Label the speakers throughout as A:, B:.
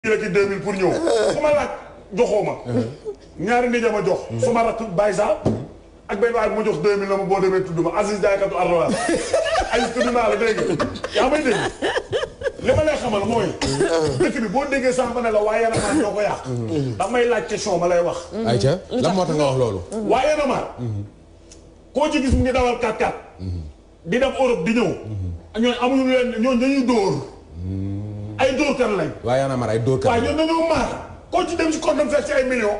A: la ki 2000 pour ñëw su ma laaj joxoo ma ñaari nit ma jox su ma rakk Baye Sall ak benn waay bu ma jox 2000 la ma boo demee tudd ma Aziz jaaykatu ardoise ay tudd naa la dégg yaa may dégg li ma lay xamal mooy dëkk bi boo déggee sànq ma ne la waaye na maar ñoo ko yàq da may laaj question ma lay wax
B: ayca lan moo tax nga wax loolu
A: waaye na maar koo ci gis mu ngi dawal 4x4 di dem Europe di ñëw ñooñu amuñu leen ñooñu dañuy dóor ay dóorkat lañ
B: waaye na maar ay dóorkat
A: waaye ñooñu dañoo maar koo ci dem si compte am fekk ci ay millions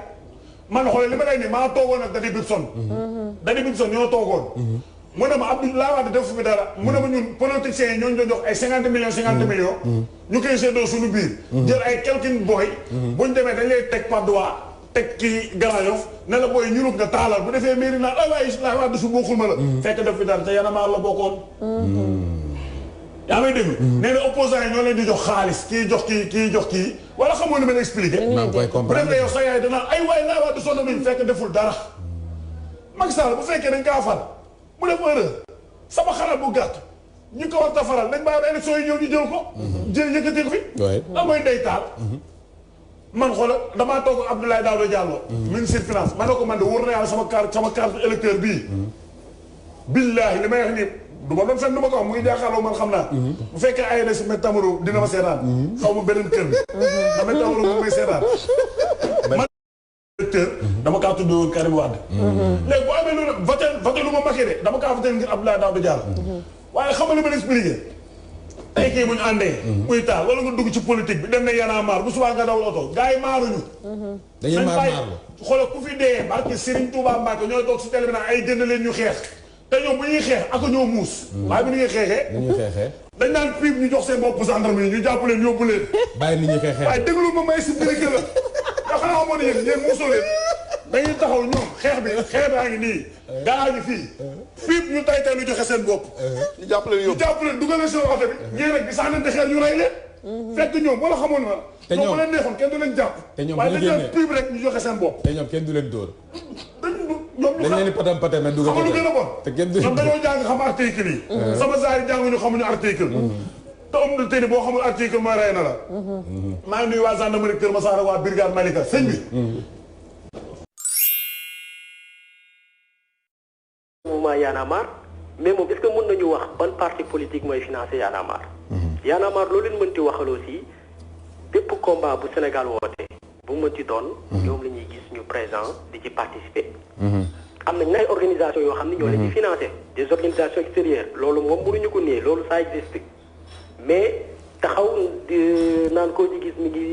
A: man xoolal li ma lay nii maa toogoon ak Dadi Bibson Dadi Bibson ñoo toogoon mu ne ma Abdoulaye Wade def fi dara mu ne ma ñun politiciens yi ñooñu doon jox ay 50 millions ñu koy séddoo suñu biir jël ay quelques booy buñ demee dañ lay teg Padois teg kii Grand Yoff ne la booy ñurug nga taalal bu defee mairie naan ay waaye Abdoulaye Wade su bokkul ma la fekk def fi dara te Y'en a marre la bokkoon yaa may dégg nee na opposants yi ñoo leen di jox xaalis kii jox kii wala xamoo li ma la expliqué bu defee yow sa yaay danaan ay waay laa Wade sonn nañu fekk deful dara Macky Sall bu fekkee dañ kaa fal mu def erreur sama xalaat bu gàtt ñu ko war a faral dañ bàyyi ba élection yi ñëw ñu jël ko jël yëkkati ko fi da mooy ndey taal man xoolal damaa toog Abdoulaye Daouda Diallo ministre finance ma ne ko man de wóor na yàlla sama carte électeur bii billaahi li may wax nii du ma doon fen du ma ko wax mu ngi jaaxaaloo man xam naa bu fekkee ay na si met tamaro dina ma seetaan xaw ma beneen kër bi da met tamaro bu may seetaan man électeur dama kaa tudd woon Karim Wade léegi bu amee loolu voté lu ma Macky de dama kaa voté ngir Abdoulaye Daouda Diallo waaye xam nga li ma expliqué tey kii bu ñu àndee muy taal wala nga dugg ci politique bi dem ne Y'en a marre bu subaa nga dawal oto gars yi maaruñu
B: dañuy maar
A: xoolal ku fi dee barke Serigne Touba Mbacke ñooy toog si télé bi naan ay génn leen ñu xeex te ñoom bu ñuy xeex ak ñoo muus waaye bu ñuy xeexee dañ naan piib ñu jox seen bopp gendarme yi ñu jàpp leen yóbbu leen
B: bàyyi nit ñi xeexee
A: waaye déglu ma may expliqué la yoo xam ne amoon yéen muusoo leen dañuy taxaw ñoom xeex baa ngi nii gaa ngi fii piib ñu tay tay lu joxe seen bopp ñu jàpp leen dugal leen seen oto bi ñee nag di sànnante xeer ñu rey leen fekk ñoom wala xamoon na ñoom bu leen neexoon kenn du leen jàpp waaye dañ leen piib rek ñu joxe seen bopp
B: te ñoom kenn du leen dóor
A: dañ
B: leen di patam patam mais dugal
A: xamuñu gën a bon
B: te kenn du
A: ñoom dañoo jàng xam article yi sama saa yi jànguñu xamuñu article te am na tey boo xamul article mooy rey na la maa ngi nuyu waa gendarmerie Kër Massar waa brigade Malika sëñ bi
C: mouvement Y'en a marre mais moom est-ce que mën nañu wax ban parti politique mooy financé Y'en a marre Y'en a marre loolu leen mënti waxal aussi bépp combat bu Sénégal woote bu mënti doon ñoom la ñuy gis ñu présent di ci participer am nañ ay organisation yoo xam ne ñoo leen di financé des organisations extérieures loolu moom mënuñu ko nii loolu ça existe mais taxaw naan koo ci gis mi ngi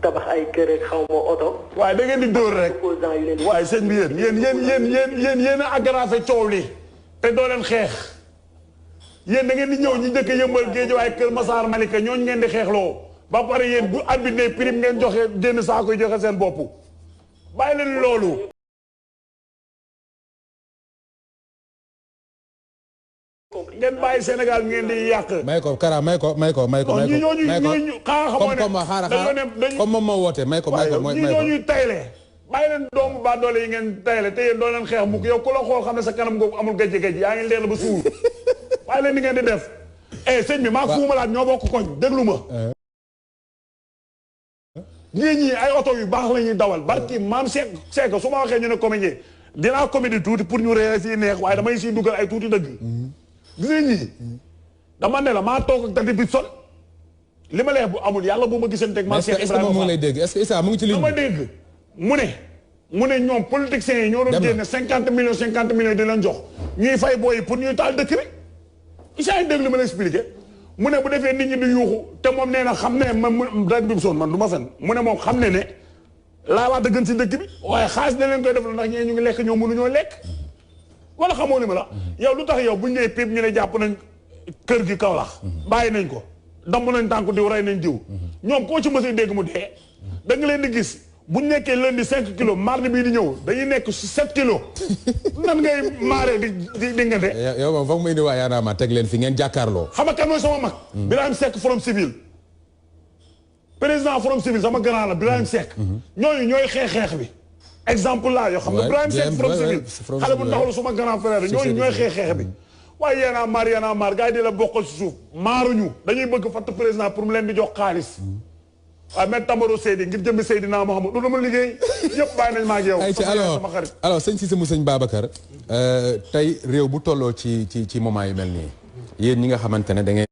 C: tabax ay kër ak xaw ma oto
A: waaye da ngeen di dóor rek
C: opposants yu leen di
A: waaye sëñ bi yéen a aggravé coow li te doo leen xeex yéen da ngeen di ñëw ñi njëkk a yëmbal géej waaye Kër Massar Malika ñooñu ngeen di xeexloo ba pare yéen bu arbitre ne prime ngeen joxe génn saako yi joxe seen bopp bàyyi leen loolu ngeen bàyyi Sénégal ngeen di yàq.
B: may ko Kara may ko.
A: ñooñu
B: comme moom moo woote may ko.
A: ñi ñooñuy tayle bàyyi leen doomu ba doole yi ngeen tayle te yéen doo leen xeex mukk yow ku la xool xam ne sa kanam googu amul gajj-gajj yaa ngi leer ba suur bàyyi leen ni ngeen di def sëñ bi maa fuumalaat ñoo bokk koñ déglu ma ñii ay oto yu baax la ñuy dawal barki maam Seck su ma waxee ñu ne comédien dinaa comédie tuuti pour ñu ree si neex waaye damay siy dugal ay tuuti dëgg gis nga ñii dama ne la maa toog ak Dadi Bibson li ma leex bu amul yàlla bu ma gisanteeg maam Cheikh Ibrahima
B: mu ngi lay dégg est-ce que Issa mu ngi ci ligne bi
A: dama dégg mu ne ñoom politiciens yi ñoo doon génne 50 millions di leen jox ñuy fay booyi pour ñuy taal dëkk bi Issa yi dégg li ma la expliqué mu ne bu defee nit ñi di yuuxu te moom nee na xam ne man Dadi Bibson man du ma fen mu ne moom xam ne laa wax dëggan si dëkk bi waaye xaalis da leen koy def la ndax ñee ñu ngi lekk ñoom mënuñoo lekk wala xamoo li ma la yow lu tax yow bu ñu nee piib ñu ne jàpp nañ kër gi Kaolack bàyyi nañ ko damb nañ tànku diw rey nañ diw ñoom koo ci mës a dégg mu dee da nga leen di gis bu ñu nekkee lundi 5 kilos mardi bii di ñëw dañuy nekk 7 kilos nan ngay maaree di ngante
B: yow moom foog mu indi waa Y'en a marre teg leen fi ngeen jàkkaarloo
A: xam nga kan mooy sama mag Birahim Seck Forum Civil président Forum Civil sama grand la Birahim Seck ñooñu ñooy xeex bi exemple laa yoo xam nga Birahim Seck Forum Civil xale bu ndaw la suma grand frère ñooñu ñooy xeex bi waaye Y'en a marre gars yi di la bokkal si suuf maaruñu dañuy bëgg fatt président pour mu leen di jox xaalis waaw mais Tamaro Seydi ngir jëmmi Seydina Mohamed du dama liggéey yëpp bàyyi nañ ma ak yow.
B: alors sëñ Cissé mu sëñ Babacar tey réew bu tolloo ci moment yu mel nii yéen ñi nga xamante ne da ngeen